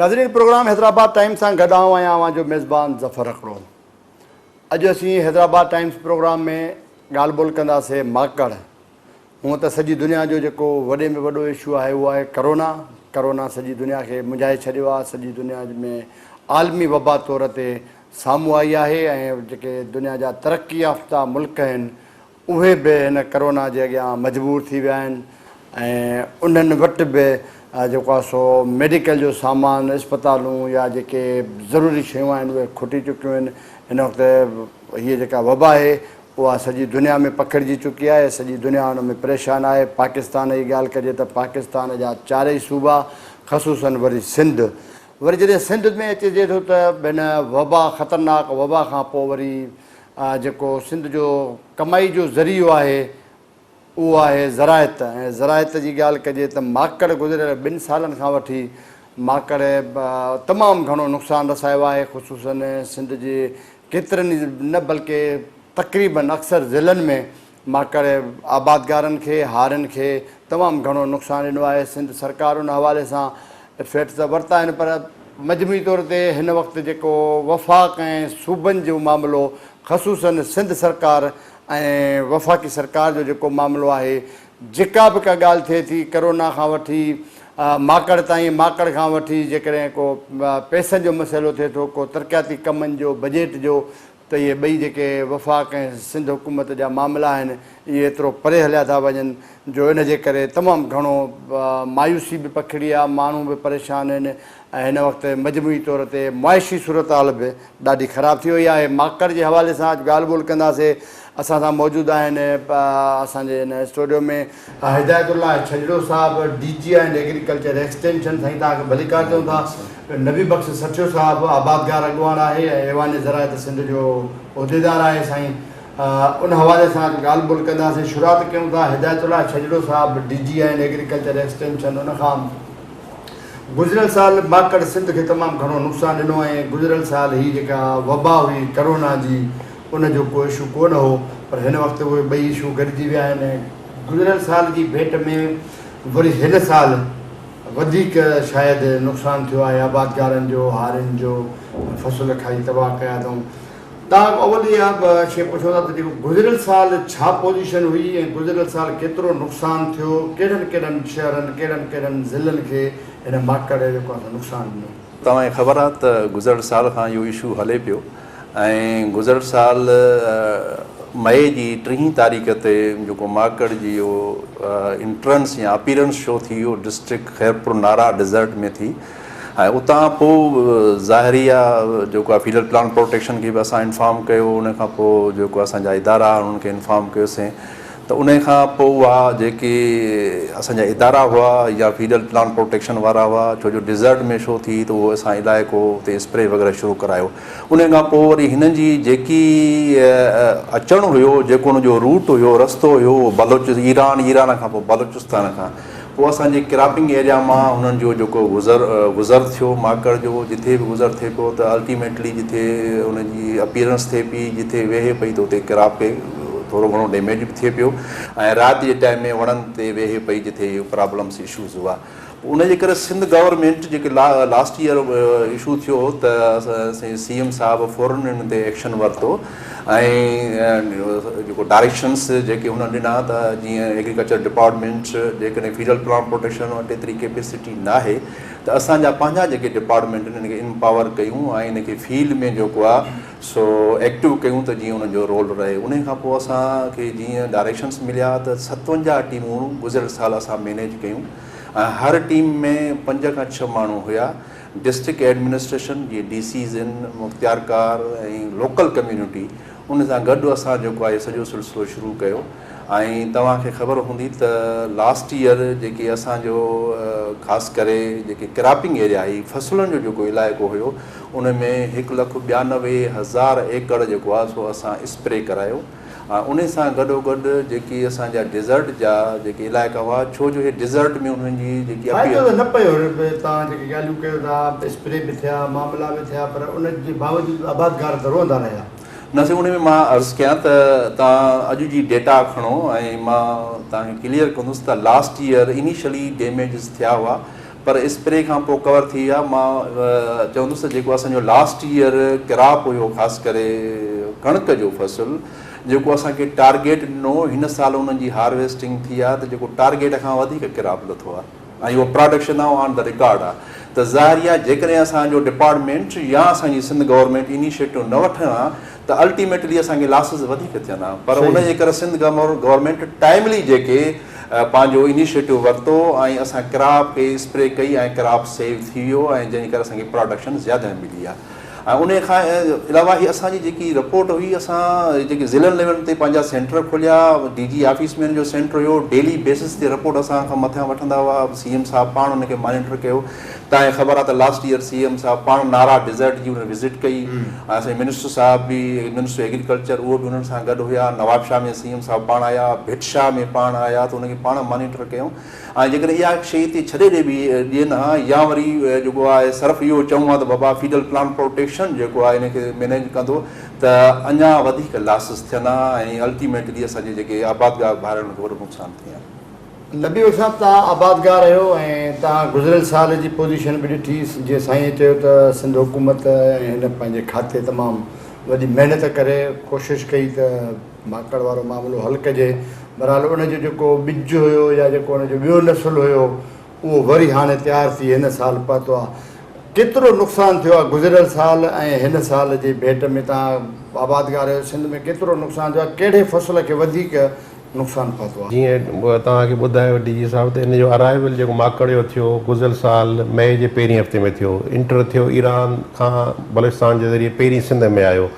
ناظرين programme Hyderabad times سان گڏ آئون آهيان اوهان جو ميزبان ظفر هڪڙو. اڄ اسين حيدرآباد ٽائيمز پروگرام ۾ ڳالهه ٻولهه ڪنداسين ماڪڙ. هونء ته سڄي دنيا جو جيڪو وڏي ۾ وڏو اشو آهي اهو آهي ڪرونا. ڪرونا سڄي دنيا کي منجهائي ڇڏيو آهي. سڄي دنيا ۾ عالمي وبا طور تي سامهون آئي آهي ۽ جيڪي دنيا جا ترقي يافته ملڪ آهن اهي به هن ڪرونا جي اڳيان مجبور ٿي ويا آهن ۽ انهن وٽ به جيڪو آهي سو ميڊيڪل جو سامان اسپتالون يا جيڪي ضروري شيون آهن اهي کٽي چڪيون آهن. هن وقت هيء جيڪا وبا آهي اها سڄي دنيا ۾ پکڙجي چڪي آهي، سڄي دنيا ان ۾ پريشان آهي. پاڪستان جي ڳالهه ڪجي ته پاڪستان جا چارئي صوبا خصوصن وري سنڌ وري جڏهن سنڌ ۾ اچجي ٿو ته هن وبا خطرناڪ وبا کان پوء وري جيڪو سنڌ جو ڪمائي جو ذريعو آهي اهو آهي زراعت ۽ زراعت جي ڳالهه ڪجي ته ماڪڙ گذريل ٻن سالن کان وٺي ماڪڙ تمام گهڻو نقصان رسايو آهي خصوصن سنڌ جي ڪيترن ئي نه بلڪه تقريبن اڪثر ضلعن ۾ ماڪڙ آبادگارن کي هارين کي تمام گهڻو نقصان ڏنو آهي سنڌ سرڪار ان حوالي سان افيڪٽس ته ورتا آهن پر مجموعي طور تي هن وقت جيڪو وفاق ۽ صوبن جو معاملو خصوصن سنڌ سرڪار ۽ وفاقي سرڪار جو جيڪو معاملو آهي جيڪا به ڪا ڳالهه ٿئي ٿي ڪرونا کان وٺي ماڪڙ تائين ماڪڙ کان وٺي جيڪڏهن ڪو پئسن جو مسئلو ٿئي ٿو ڪو ترقياتي ڪمن جو بجيٽ جو ته اهي ٻئي جيڪي وفاق ۽ سنڌ حڪومت جا معاملا آهن اهي ايترو پري هليا ٿا وڃن جو ان جي ڪري تمام گهڻو مايوسي به پکڙي آهي، ماڻهو به پريشان آهن ۽ هن وقت مجموعي طور تي معاشي صورتحال به ڏاڍي خراب ٿي وئي آهي. ماڪڙ جي حوالي سان اڄ ڳالهه ٻولهه ڪنداسين. اسان سان موجود آهن اسان جي هن اسٽوڊيو ۾ هدايت الله ڇڄڙو صاحب D G and agriculture extension سائين توهان کي ڀليڪار چئون ٿا. نبي بخش سٺيو صاحب آبادگار اڳواڻ آهي ۽ ايوان زراعت سنڌ جو عهديدار آهي سائين ان حوالي سان اڄ ڳالهه ٻولهه ڪنداسين شروعات ڪيون ٿا هدايت الله ڇڄڙو صاحب D G and agriculture extension ان کان گذريل سال ماڪڙ سنڌ کي تمام گهڻو نقصان ڏنو ۽ گذريل سال هي جيڪا وبا هئي ڪرونا جي ان جو ڪو اشو ڪو نه هو پر هن وقت اهي ٻئي اشو گڏجي ويا آهن ۽ گذريل سال جي ڀيٽ ۾ وري هن سال وڌيڪ شايد نقصان ٿيو آهي آبادگارن جو، هارين جو فصل کائي تباهه ڪيا اٿئون. توهان کان اول اها شيء پڇون ٿا ته جيڪو گذريل سال ڇا پوزيشن هئي ۽ گذريل سال ڪيترو نقصان ٿيو، ڪهڙن ڪهڙن شهرن، ڪهڙن ڪهڙن ضلعن کي هن ماڪڙ جيڪو آهي سو نقصان ڏنو؟ توهان کي خبر آهي ته گذريل سال کان اهو اشو هلي پيو ۽ گذريل سال مئي جي ٽيهين تاريخ تي جيڪو ماڪڙ جي اهو انٽرنس يا اپيرنس شو ٿي اهو ڊسٽرڪٽ خيرپور نارا ڊيزرٽ ۾ ٿي ۽ اتان پوء ظاهري آ جيڪو آ فيڊل پلانٽ پروٽيڪشن کي به اسان انفارم ڪيو ان کان پوء جيڪو اسان جا ادارا انهن کي انفارم ڪيوسين ته ان کان پوء اها جيڪي اسان جا ادارا هئا يا فيڊل پلانٽ پروٽيڪشن وارا هئا ڇو جو ڊيزرٽ ۾ شو ٿي ته اهو اسان علائقو اتي اسپري وغيره شروع ڪرايو ان کان پوء وري هنن جي جيڪي اچڻ هيو جيڪو ان جو روٽ هيو رستو هيو اهو بلوچ ايران ايران کان پوء بلوچستان کان پوء اسان جي ڪراپنگ ايريا مان هنن جو جيڪو گذر گذر ٿيو ماڪڙ جو جٿي به گذر ٿئي پيو ته الٽيميٽلي جٿي ان جي اپيرنس ٿئي پئي جٿي ويهي پئي ته اتي ڪراپ کي ٿورو گهڻو ڊيميج به ٿئي پيو ۽ رات جي ٽائيم ۾ وڻن تي ويهي پئي جٿي اهي پرابلمس اشوز هئا ان جي ڪري سنڌ گورنمينٽ جيڪي لاسٽ ايئر اشو ٿيو هو ته سي ايم صاحب فورن ان تي ايڪشن ورتو ۽ جيڪو ڊائريڪشنس جيڪي هن ڏنا ته جيئن ايگريڪلچر ڊپارٽمينٽ جيڪڏهن فيڊل پلانٽ پروٽيڪشن وٽ ايتري ڪيپيسٽي ناهي ته اسان جا پنهنجا جيڪي ڊپارٽمينٽ آهن ان کي امپاور ڪيون ۽ ان کي فيلڊ ۾ جيڪو آهي سو ايڪٽو ڪيون ته جيئن انهن جو رول رهي. انهي کان پوء اسان کي جيئن ڊائريڪشنس مليا ته 57 ٽيمون گذريل سال اسان مينيج ڪيون ۽ هر ٽيم ۾ پنج کان ڇهه ماڻهو هيا. ڊسٽرڪٽ ايڊمنسٽريشن جيئن ڊي سيز آهن، مختيارڪار ۽ لوڪل ڪميونٽي ان سان گڏ اسان جيڪو آهي سڄو سلسلو شروع ڪيو ۽ توهان کي خبر هوندي ته لاسٽ ايئر جيڪي اسان جو خاص ڪري جيڪي ڪراپنگ ايريا هئي فصلن جو جيڪو علائقو هيو ان ۾ هڪ لک 92 هزار ايڪڙ جيڪو آهي سو اسان اسپري ڪرايو ۽ ان سان گڏوگڏ جيڪي اسان جا ڊيزرٽ جا جيڪي علائقا هئا ڇو جو هي ڊيزرٽ ۾ انهن جي جيڪي فائدو ته نه پيو توهان جيڪي ڳالهيون ڪيو ٿا اسپري به ٿيا معاملا به ٿيا پر ان جي باوجود آبادگار ته روئندا رهيا. نه سائين ان ۾ مان عرض ڪيان ته توهان اڄ جي ڊيٽا کڻو ۽ مان توهان کي ڪليئر ڪندس ته لاسٽ ايئر انيشلي ڊيميجز ٿيا هئا پر اسپري کان پوء ڪور ٿي ويا. مان چوندس ته جيڪو اسان جو لاسٽ ايئر ڪراپ هيو خاص ڪري ڪڻڪ جو فصل جيڪو اسان کي ٽارگيٽ ڏنو هن سال انهن جي هارويسٽنگ ٿي آهي ته جيڪو ٽارگيٽ کان وڌيڪ ڪراپ لٿو آهي ۽ اهو پراڊڪشن آهي آن the record آهي ته ظاهري آهي جيڪڏهن اسان جو ڊپارٽمينٽ يا اسان جي سنڌ گورنمينٽ انيشيٽو نه وٺن ها ته الٽيميٽلي اسان کي لاسز وڌيڪ ٿين ها پر ان جي ڪري سنڌ گورنمينٽ ٽائملي جيڪي پنهنجو انيشيٽو ورتو ۽ اسان ڪراپ کي اسپري ڪئي ۽ ڪراپ سيو ٿي ويو ۽ جنهن جي ڪري اسان کي پراڊڪشن زياده ملي آهي ۽ ان کان علاوه هي اسان جي جيڪي رپورٽ هئي اسان جيڪي ضلعن ليول تي پنهنجا سينٽر کوليا ڊي جي آفيس ۾ ان جو سينٽر هيو ڊيلي بيسس تي رپورٽ اسان کان مٿيان وٺندا هئا سي ايم صاحب پاڻ ان کي مانيٽر ڪيو تان کي خبر آهي ته لاسٽ ايئر سي ايم صاحب پاڻ نارا ڊيزرٽ جي انهن وزٽ ڪئي ۽ اسان جي منسٽر صاحب به منسٽر ايگريڪلچر اهو به انهن سان گڏ هيا نوابشاهه ۾ سي ايم صاحب پاڻ آيا ڀٽ شاهه ۾ پاڻ آيا ته ان کي پاڻ مانيٽر ڪيون ۽ جيڪڏهن اها شيء هتي ڇڏي ڏي به ڏين ها يا وري جيڪو آهي صرف اهو چئون ها ته بابا فيڊل پلانٽ پروٽيڪشن جيڪو آهي ان کي مينيج ڪندو ته اڃا وڌيڪ لاسز ٿين ها ۽ الٽيميٽلي اسان جي جيڪي آبادگار ڀائر آهن انهن کي وڏو نقصان ٿئي ها. نبي بخش صاحب توهان آبادگار آهيو ۽ توهان گذريل سال جي پوزيشن به ڏٺي جيئن سائينء چيو ته سنڌ حڪومت ۽ هن پنهنجي کاتي تمام وڏي محنت ڪري ڪوشش ڪئي ته ماڪڙ وارو معاملو حل ڪجي بهرحال ان جو جيڪو ٻج هيو يا جيڪو ان جو ٻيو نسل هيو اهو وري هاڻي تيار ٿي هن سال پهتو آهي ڪيترو نقصان ٿيو آهي گذريل سال ۽ هن سال جي ڀيٽ ۾ توهان آبادگار آهيو سنڌ ۾ ڪيترو نقصان ٿيو آهي ڪهڙي فصل کي وڌيڪ نقصان پهتو آهي. جيئن توهان کي ٻڌايو ڊي جي صاحب ته ان جو ارائيول جيڪو ماڪڙ جو ٿيو گذريل سال مئي جي پهرين هفتي ۾ ٿيو انٽر ٿيو ايران کان بلوچستان جي ذريعي پهرين سنڌ ۾ آيو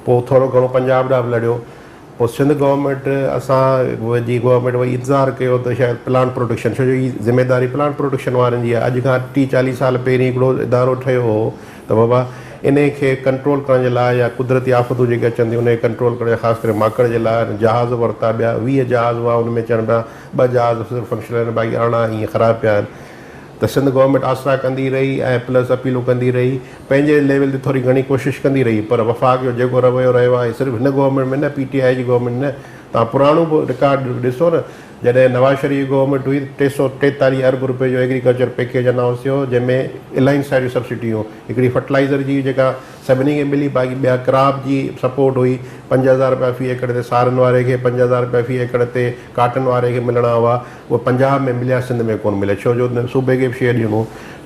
پوء ٿورو گهڻو پنجاب ڏانهن به لڙيو پوء سنڌ گورنمينٽ اسان جي گورنمينٽ وري انتظار ڪيو ته شايد پلانٽ پروٽيڪشن ڇو جو هي ذميداري پلانٽ پروٽيڪشن وارن جي آهي اڄ کان ٽيهه چاليهه سال پهرين هڪڙو ادارو ٺهيو هو ته بابا انهي کي ڪنٽرول ڪرڻ جي لاء يا قدرتي آفتون جيڪي اچن ٿيون انهي کي ڪنٽرول ڪرڻ جي خاص ڪري ماڪڙ جي لاء جهاز ورتا ٻيا 20 جهاز هئا ان ۾ چون پيا ٻه جهاز صرف فنڪشنل آهن باقي 18 ائين خراب پيا آهن ته سنڌ گورنمينٽ آسرا ڪندي رهي ۽ پلس اپيلون ڪندي رهي پنهنجي ليول تي ٿوري گهڻي ڪوشش ڪندي رهي پر وفاق جو جيڪو رويو رهيو آهي صرف هن گورنمينٽ ۾ نه پي ٽي آء جي گورنمينٽ نه توهان پراڻو به رڪارڊ ڏسو نه جڏهن نواز شريف جي گورنمينٽ هئي ته 343 ارب روپين جو ايگريڪلچر پيڪيج انائونس ٿيو جنهن ۾ الاهي ساريون سبسڊيون هيون هڪڙي فرٽلائيزر جي جيڪا سڀني کي ملي باقي ٻيا ڪراپ جي سپورٽ هئي 5000 رپيا في ايڪڙ تي سارين واري کي 5000 رپيا في ايڪڙ تي ڪاٽن واري کي ملڻا هئا اهي پنجاب ۾ مليا سنڌ ۾ ڪونه مليا ڇو جو صوبي کي به شيئر ڏيڻو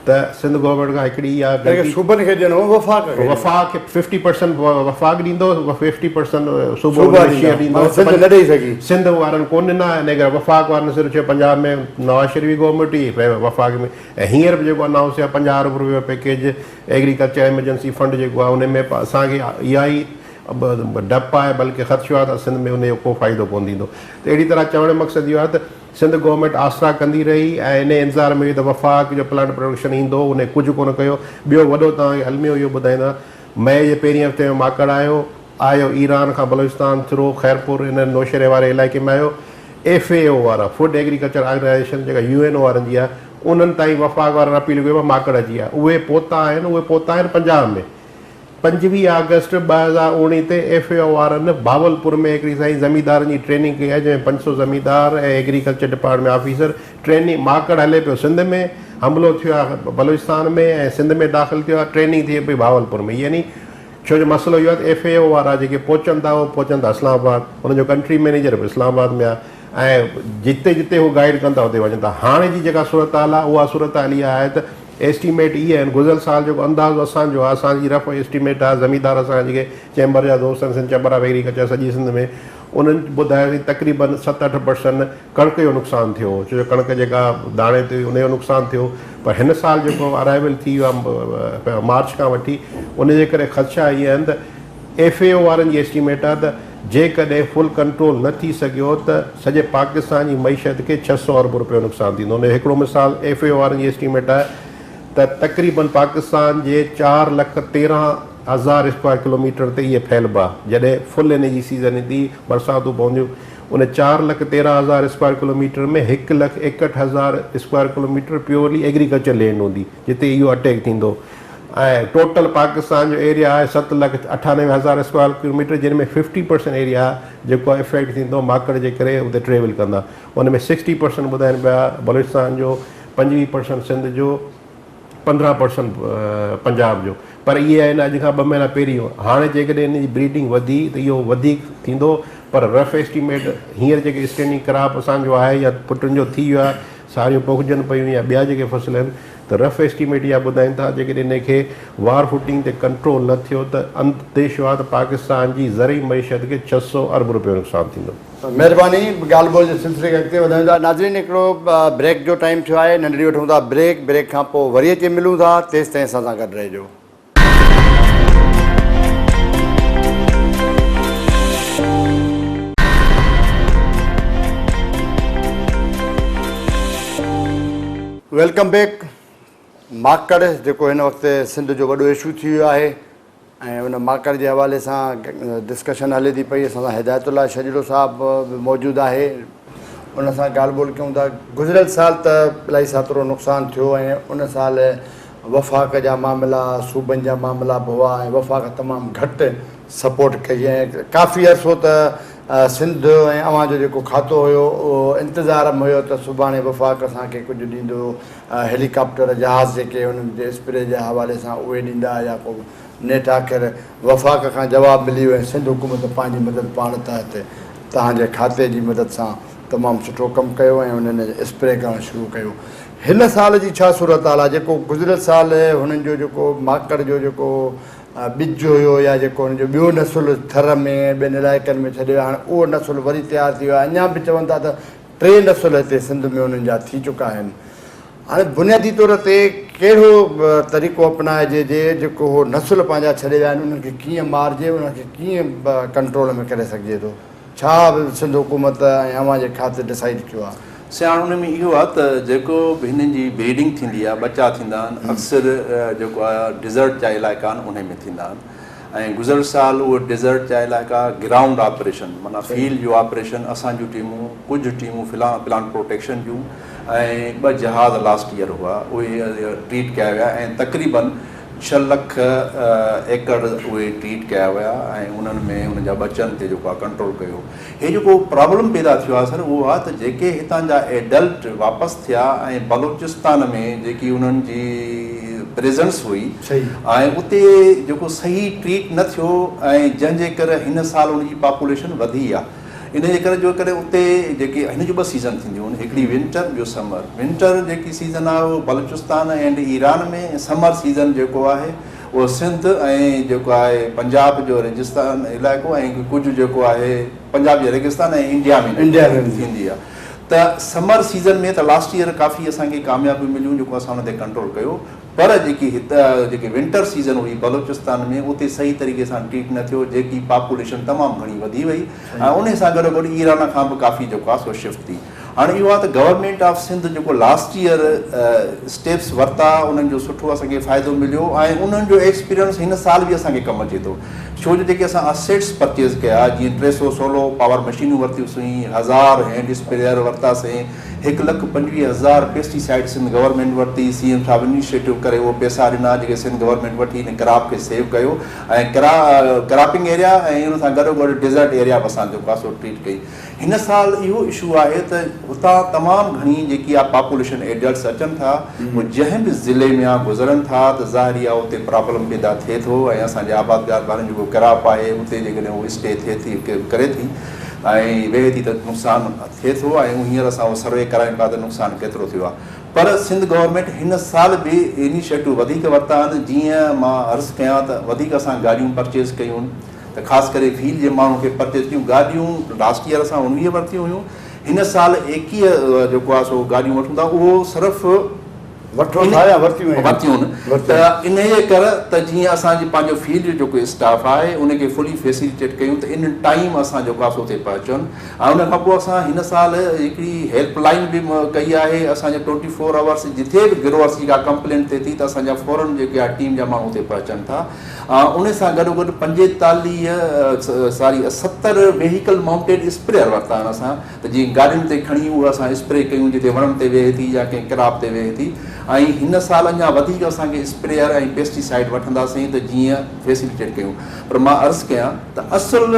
ته سنڌ گورنمينٽ کان هڪڙي اها غلطي صوبن کي ڏيڻو هو وفاق کي وفاق کي ففٽي پرسنٽ وفاق ڏيندو ففٽي پرسنٽ صوبو ان ۾ شيئر ڏيندو سنڌ نه ڏئي سگهي سنڌ وارن ڪونه ڏنا ان ڪري وفاق وارن صرف چيو پنجاب ۾ نواز شريف جي گورنمينٽ هئي وفاق ۾ ۽ هينئر به جيڪو انائونس ٿيو آهي 50 ارب روپيه پيڪيج ايگريڪلچر ايمرجنسي فنڊ جيڪو آهي ان ۾ اسان کي اها ئي ڊپ آهي بلڪه خدشو آهي ته سنڌ ۾ ان جو ڪو فائدو ڪونه ٿيندو ته اهڙي طرح چوڻ جو مقصد اهو آهي ته سنڌ گورنمينٽ آسرا ڪندي رهي ۽ انهي انتظار ۾ هئي ته وفاق جو پلانٽ پروڊڪشن ايندو انهي ڪجهه ڪونه ڪيو. ٻيو وڏو توهان کي الميو اهو ٻڌائيندان مئي جي پهرين هفتي ۾ ماڪڙ آيو آيو ايران کان بلوچستان ٿرو خيرپور ان نوشهري واري علائقي ۾ آيو ايف اي او وارا فوڊ ايگريڪلچر آرگنائيزيشن جيڪا يو اين او وارن جي آهي انهن تائين وفاق وارن اپيل ڪئي ماڪڙ اچي ويا اهي پهتا آهن اهي پهتا آهن پنجاب ۾ 25 آگسٽ 2019 تي ايف اي او وارن بهاولپور ۾ هڪڙي سائين زميندارن جي ٽريننگ ڪئي آهي جنهن ۾ 500 زميندار ۽ ايگريڪلچر ڊپارٽمينٽ آفيسر ٽريننگ ماڪڙ هلي پيو سنڌ ۾ حملو ٿيو آهي بلوچستان ۾ ۽ سنڌ ۾ داخل ٿيو آهي ٽريننگ ٿئي پئي بهاولپور ۾ يعني ڇو جو مسئلو اهو آهي ته ايف اي او وارا جيڪي پهچن ٿا اهي پهچن ٿا اسلام آباد انهن جو ڪنٽري مئنيجر به اسلام آباد ۾ آهي ۽ جتي جتي هو گائيڊ ڪن ٿا اتي وڃن ٿا هاڻي جي جيڪا صورتحال آهي اها صورتحال اها آهي ته ايسٽيميٽ اهي آهن گذريل سال جيڪو اندازو اسان جو آهي اسان جي رف ايسٽيميٽ آهي زميندار اسان جا جيڪي چيمبر جا دوست آهن سنڌ چيمبر آف ايگريڪلچر سڄي سنڌ ۾ انهن ٻڌايو تقريبن 7 8 پرسنٽ ڪڻڪ جو نقصان ٿيو هو ڇو جو ڪڻڪ جيڪا داڻي تي هئي ان جو نقصان ٿيو پر هن سال جيڪو ارائيول ٿي ويو آهي مارچ کان وٺي ان جي ڪري خدشا اهي آهن ته ايف اي او وارن جي ايسٽيميٽ آهي ته جيڪڏهن فل ڪنٽرول نه ٿي سگهيو ته سڄي پاڪستان جي معيشت کي 600 ارب روپيو نقصان ٿيندو. ان جو هڪڙو مثال ايف اي او وارن جي ايسٽيميٽ آهي ته تقريبن پاڪستان جي 4 لک 13 هزار اسڪوائر ڪلوميٽر تي اهي ڦهلبا جڏهن فل ان جي سيزن ايندي برساتون پونديون ان 4 لک 13 هزار اسڪوائر ڪلوميٽر ۾ 1 لک 61 هزار square kilometre purely agriculture land هوندي جتي اهو اٽيڪ ٿيندو ۽ ٽوٽل پاڪستان جو ايريا آهي 7 لک 98 هزار اسڪوائر ڪلوميٽر جنھن ۾ ففٽي پرسنٽ ايريا جيڪو آهي افيڪٽ ٿيندو ماڪڙ جي ڪري اتي ٽريول ڪندا ان ۾ سڪسٽي پرسنٽ ٻڌائين پيا بلوچستان جو 25 پرسنٽ سنڌ جو 15 پرسنٽ پنجاب جو پر اهي آهن اڄ کان ٻه مهينا پهرين هاڻي جيڪڏهن ان جي بريڊنگ وڌي ته اهو وڌيڪ ٿيندو پر رف ايسٽيميٽ هينئر جيڪي اسٽينڊنگ ڪراپ اسان جو آهي يا پٽن جو ٿي ويو آهي ساريون پوکجن پيون يا ٻيا جيڪي فصل آهن ته رف ايسٽيميٽ اها ٻڌائين ٿا جيڪڏهن ان کي وار فوٽنگ تي ڪنٽرول نه ٿيو ته انديشو آهي ته پاڪستان جي زرعي معيشت کي 600 ارب روپيو نقصان ٿيندو. مهرباني ڳالهه ٻولهه جي سلسلي کي اڳتي وڌايون ٿا ناظرين هڪڙو بريڪ جو ٽائيم ٿيو آهي ننڍڙي وٺون ٿا بريڪ بريڪ کان پوء وري اچي ملون ٿا تيستائين اسان سان گڏ رهجو. Welcome back ماڪڙ جيڪو هن وقت سنڌ جو وڏو اشو ٿي ويو آهي ۽ ان ماڪڙ جي حوالي سان ڊسڪشن هلي ٿي پئي اسان سان هدايت الله شجرو صاحب به موجود آهي ان سان ڳالهه ٻولهه ڪيون ٿا گذريل سال ته الاهي ساترو نقصان ٿيو ۽ ان سال وفاق جا معاملا صوبن جا معاملا به هئا ۽ وفاق تمام گهٽ سپورٽ ڪئي ۽ ڪافي عرصو ته سنڌ ۽ اوهان جو جيڪو کاتو هيو اهو انتظار ۾ هيو ته سڀاڻي وفاق اسان کي ڪجهه ڏيندو هيليڪاپٽر جهاز جيڪي انهن جي اسپري جي حوالي سان اهي ڏيندا يا ڪو نيٺ آخر وفاق کان جواب ملي ويو ۽ سنڌ حڪومت پنهنجي مدد پاڻ تحت توهان جي کاتي جي مدد سان تمام سٺو ڪم ڪيو ۽ انهن اسپري ڪرڻ شروع ڪيو. هن سال جي ڇا صورتحال آهي جيڪو گذريل سال هنن جو جيڪو ماڪڙ جو جيڪو ٻج هيو يا جيڪو هن جو ٻيو نسل ٿر ۾ ۽ ٻين علائقن ۾ ڇڏيو هاڻ اهو نسل وري تيار ٿي ويو آهي اڃا به چون ٿا ته ٽي نسل هتي سنڌ ۾ انهن جا ٿي چڪا آهن. هاڻي بنيادي طور تي ڪهڙو طريقو اپنائجي جي جيڪو هو نسل پنهنجا ڇڏي ويا آهن انهن کي ڪيئن مارجي انهن کي ڪيئن ڪنٽرول ۾ ڪري سگهجي ٿو؟ ڇا سنڌ حڪومت ۽ اوهان جي کاتي ڊسائيڊ ڪيو آهي؟ سائين هاڻ ان ۾ اهو آهي ته جيڪو به هنن جي بريڊنگ ٿيندي آهي ٻچا ٿيندا آهن اڪثر جيڪو آهي ڊيزرٽ جا علائقا آهن انهي ۾ ٿيندا آهن ۽ گذريل سال اهي ڊيزرٽ جا علائقا گرائونڊ آپريشن معنيٰ فيلڊ جو آپريشن اسان جون ٽيمون ڪجهه ٽيمون پلانٽ پروٽيڪشن جون ۽ ٻه جهاز لاسٽ ايئر هئا اهي ٽريٽ ڪيا ويا ۽ تقريبن ڇهه لک ايڪڙ اهي ٽريٽ ڪيا ويا ۽ انهن ۾ انهن جا ٻچن تي جيڪو آهي ڪنٽرول ڪيو هي جيڪو پرابلم پيدا ٿيو آهي سر اهو آهي ته جيڪي هتان جا ايڊلٽ واپس ٿيا ۽ بلوچستان ۾ جيڪي انهن جي پريزنس هئي ۽ اتي جيڪو صحيح ٽريٽ نه ٿيو ۽ جنهن جي ڪري هن سال ان جي پاپوليشن وڌي آهي ان جي ڪري جو ڪڏهن اتي جيڪي هن جون ٻه سيزن ٿينديون آهن هڪڙي ونٽر ٻيو سمر ونٽر جيڪي سيزن آهي اهو Balochistan and Iran ۾ summer season جيڪو آهي اهو سنڌ ۽ جيڪو آهي پنجاب جو ريگستان علائقو ۽ ڪجهه جيڪو آهي پنجاب جي ريگستان ۽ انڊيا ۾ ٿيندي آهي ته سمر سيزن ۾ ته لاسٽ ايئر ڪافي اسان کي ڪاميابيون مليون جيڪو اسان ان تي ڪنٽرول ڪيو پر جيڪي هت جيڪي ونٽر سيزن هئي بلوچستان ۾ اتي صحيح طريقي سان ٽريٽ نه ٿيو جيڪي پاپوليشن تمام گهڻي وڌي وئي ۽ ان سان گڏو گڏ ايران کان به ڪافي جيڪو آهي سو شفٽ ٿي هاڻي اهو آهي ته گورنمينٽ آف سنڌ جيڪو لاسٽ ايئر اسٽيپس ورتا انهن جو سٺو اسان کي فائدو مليو ۽ انهن جو ايڪسپيرينس هن سال به اسان کي ڪم اچي ٿو ڇو جو جيڪي اسان اسيٽس پرچيز ڪيا جيئن 300 سولو پاور مشينون ورتيوسين 1000 هينڊ اسپريئر ورتاسين 1,25,000 پيسٽي سائيڊ سنڌ گورنمينٽ ورتي سي ايم صاحب انيشيٽو ڪري اهو پيسا ڏنا جيڪي سنڌ گورنمينٽ وٺي هن ڪراپ کي سيو ڪيو ۽ ڪراپنگ ايريا ۽ ان سان گڏو گڏ ڊيزرٽ ايريا به اسان جيڪو آهي سو ٽريٽ ڪئي هن سال اهو اشو آهي ته هتان تمام گهڻي جيڪي آ پاپوليشن ايڊلٽس اچن ٿا اهي جنهن به ضلعي ۾ آ گذرن ٿا ته ظاهري آ اتي پرابلم پيدا ٿئي ٿو ۽ اسان جي آبادگار ڀائرن جيڪو ڪراپ آهي اتي جيڪڏهن اهو اسٽي ٿئي ٿي ڪري ٿي ۽ ويهي ٿي ته نقصان ٿئي ٿو ۽ هينئر اسان اهو سروي ڪرايون پيا ته نقصان ڪيترو ٿيو آ پر سنڌ گورنمينٽ هن سال به انيشيٽو وڌيڪ ورتا آهن جيئن مان عرض ڪيان ته وڌيڪ اسان گاڏيون پرچيز ڪيون ته خاص ڪري فيلڊ جي ماڻهن کي پرچيز ڪيون گاڏيون لاسٽ ايئر اسان 19 ورتيون هيون هن سال 21 جيڪو آهي سو گاڏيون وٺون ٿا اهو صرف وٺو ٿا يا ورتيون آهن ورتيون ته انهيء ڪر ته جيئن اسان جي پنهنجو فيلڊ جو جيڪو اسٽاف آهي ان کي فلي فيسليٽيٽ ڪيون ته ان ٽائيم اسان جيڪو آهي سو اتي پهچن ۽ ان کان پوء اسان هن سال هڪڙي هيلپ لائين به ڪئي آهي اسان جي 24 آورس جٿي به گروئرس جي ڪا ڪمپلينٽ ٿئي ٿي ته اسان جا فورن جيڪي آهي ٽيم جا ماڻهو اتي پهچن ٿا ان سان گڏوگڏ 45 ساري 70 ويهيڪل مائونٽيڊ اسپريئر ورتا آهن اسان ته جيئن گاڏين تي کڻي اهي اسان اسپري ڪيون جتي وڻن تي ويهي ٿي يا ڪنهن ڪراپ تي ويهي ٿي ۽ هن سال اڃا وڌيڪ اسان کي اسپريئر ۽ پيسٽي سائيڊ وٺنداسين ته جيئن فيسليٽيٽ ڪيون پر مان عرض ڪيان ته اصل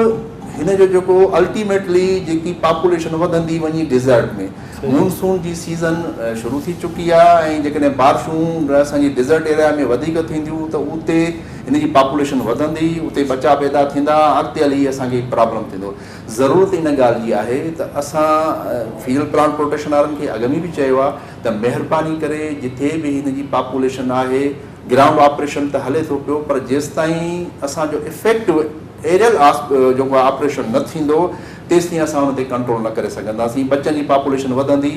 هن جو جيڪو الٽيميٽلي جيڪي پاپوليشن وڌندي وڃي ڊيزرٽ ۾، مونسون جي سيزن شروع ٿي چڪي آهي ۽ جيڪڏهن بارشون اسان جي ڊيزرٽ ايريا ۾ وڌيڪ ٿينديون ته اتي هن جي پاپوليشن وڌندي، اتي ٻچا پيدا ٿيندا، اڳتي هلي اسان کي پرابلم ٿيندو. ضرورت ان ڳالهه جي آهي ته اسان فيڊرل پلانٽ پروٽيڪشن وارن کي اڳ ۾ به چيو آهي ته مهرباني ڪري جٿي به هن جي پاپوليشن آهي گرائونڊ آپريشن ته هلي ٿو پيو پر جيستائين اسان جو افيڪٽو ايريل جيڪو آپريشن نه ٿيندو تيستائين اسان ان تي ڪنٽرول نه ڪري سگهنداسين ٻچن جي پاپوليشن وڌندي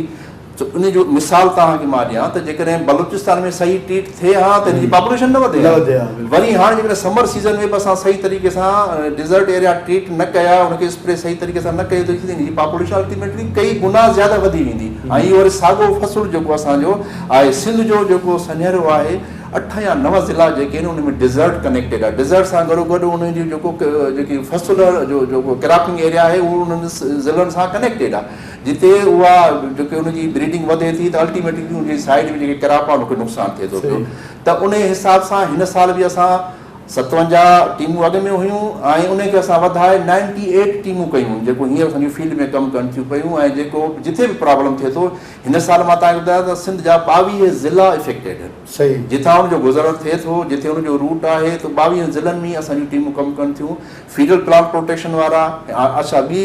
ته ان جو مثال توهان کي مان ڏيان ته جيڪڏهن بلوچستان ۾ صحيح ٽريٽ ٿئي ها ته ان جي پاپوليشن نه وڌي ها وري هاڻ جيڪڏهن سمر سيزن ۾ به اسان صحيح طريقي سان ڊيزرٽ ايريا ٽريٽ نه ڪيا ان کي اسپري صحيح طريقي سان نه ڪيو ته ان جي پاپوليشن الٽيميٽلي ڪئي گنا زياده وڌي ويندي ۽ اهو وري ساڳو فصل جيڪو اسان جو آهي سنڌ جو جيڪو سنهرو آهي اٺ يا نو ضلعا جيڪي آهن ان ۾ ڊيزرٽ ڪنيڪٽيڊ آهي ڊيزرٽ سان گڏو گڏ ان جي جيڪو جيڪي فصل جو جيڪو ڪراپنگ ايريا آهي اهو انهن ضلعن سان ڪنيڪٽيڊ آهي جتي اها جيڪي ان جي بريڊنگ وڌي ٿي ته الٽيميٽلي ان جي سائيڊ ۾ جيڪي ڪراپ آهي ان کي نقصان ٿئي ٿو پيو ته ان حساب سان هن سال به اسان 57 ٽيمون اڳ ۾ هيون ۽ ان کي اسان وڌائي نائنٽي ايٽ ٽيمون ڪيون جيڪو هينئر اسان جون فيلڊ ۾ ڪم ڪن ٿيون پيون ۽ جيڪو جتي به پرابلم ٿئي ٿو هن سال مان توهان کي ٻڌايان ته سنڌ جا 22 ضلعا افيڪٽيڊ آهن جتان ان جو گذر ٿئي ٿو جتي ان جو روٽ آهي ته 22 ضلعن ۾ اسان جون ٽيمون ڪم ڪن ٿيون فيڊرل پلانٽ پروٽيڪشن وارا اڇا ٻي